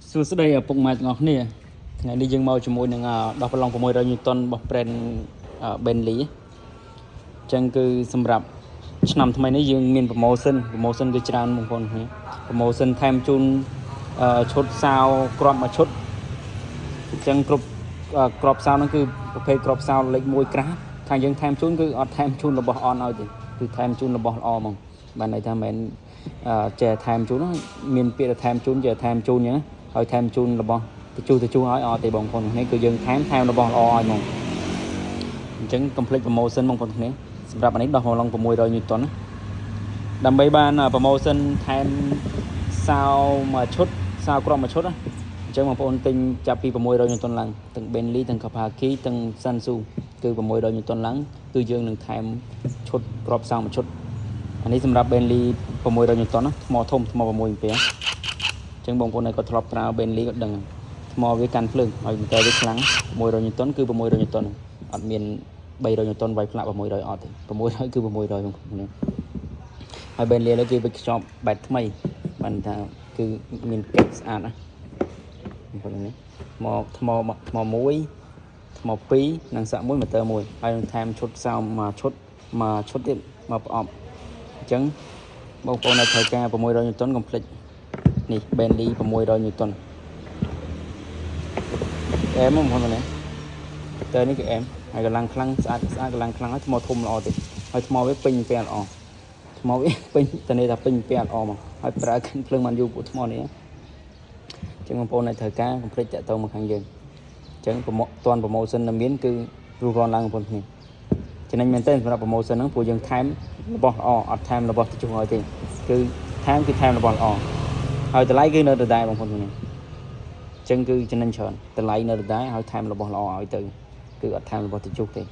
សួស្តីឪពុកម៉ែទាំងអស់គ្នាថ្ងៃនេះយើងមកជាមួយនឹងដោះប្រឡង600 Newton របស់ brand Bentley អញ្ចឹងគឺសម្រាប់ឆ្នាំថ្មីនេះយើងមាន promotion promotion គឺច្រើនបងប្អូនគ្នា promotion ថែមជូនឈុតសោគ្រាប់មួយឈុតអញ្ចឹងគ្រប់គ្រាប់សោហ្នឹងគឺប្រភេទគ្រាប់សោលេខ1ក្រាស់ខាងយើងថែមជូនគឺអត់ថែមជូនរបស់អនឲ្យទេគឺថែមជូនរបស់ល្អហ្មងបានន័យថាមិនមែនចេះថែមជូនមានពាក្យថាថែមជូនចេះថែមជូនអញ្ចឹងហើយថែមជូនរបស់ទៅជូទៅជូឲ្យអត់ទេបងប្អូននេះគឺយើងថែមថែមរបស់ល្អឲ្យហ្មងអញ្ចឹង complete promotion បងប្អូនគ្នាសម្រាប់អានេះដោះមកឡង600 Newton ណាដើម្បីបាន promotion ថែមសោមួយឈុតសោគ្រាប់មួយឈុតណាអញ្ចឹងបងប្អូនទិញចាប់ពី600 Newton ឡើងទាំង Bentley ទាំង Kawasaki ទាំង Sansu គឺ600 Newton ឡើងគឺយើងនឹងថែមឈុតគ្រាប់សោមួយឈុតអានេះសម្រាប់ Bentley 600 Newton ណាថ្មធំថ្ម6អាំពែអញ្ចឹងបងប្អូនដែលគាត់ធ្លាប់ប្រើ Bentley គាត់ដឹងថ្មវាកាន់ភ្លើងហើយតែវាខ្លាំង600 Newton គឺ600 Newton អត់មាន300 Newton វាយផ្លាក់600អត់ទេ600គឺ600បងប្អូនហើយ Bentley នេះគេវិចខ្ចប់បែបថ្មីបានថាគឺមានកេតស្អាតណាបងប្អូននេះមកថ្មថ្ម1ថ្ម2និងសាក់1ម៉ូទ័រ1ហើយនឹងថែមឈុតសោមមួយឈុតមួយឈុតទៀតមកប្រអប់អញ្ចឹងបងប្អូនដែលត្រូវការ600 Newton កុំភ្លេចនេះ Bentley 600 Newton អែមបងប្អូននេះតើនេះគឺអែមហើយកម្លាំងខ្លាំងស្អាតស្អាតកម្លាំងខ្លាំងហើយថ្មធំល្អទៀតហើយថ្មវាពេញពាក់ល្អថ្មវាពេញតនេះថាពេញពាក់ល្អមកហើយប្រើកាន់ភ្លើងបានយូរពួកថ្មនេះអញ្ចឹងបងប្អូនដែលត្រូវការកុំភ្លេចតាក់ទងមកខាងយើងអញ្ចឹងប្រម៉ូតាន់ promotion នៅមានគឺរុះរាន់ឡើងបងប្អូនគ្នាចំណេញមែនទែនសម្រាប់ promotion ហ្នឹងព្រោះយើងថែមរបស់ល្អអត់ថែមរបស់ទៅជុះឲ្យទេគឺថែមគឺថែមរបស់ល្អហើយតម្លៃគឺនៅដដែលបងប្អូនគ្នាអញ្ចឹងគឺចំណេញច្រើនតម្លៃនៅដដែលហើយថែមរបស់ល្អឲ្យទៅគឺអត់ថែមរបស់ទៅជុះទេ។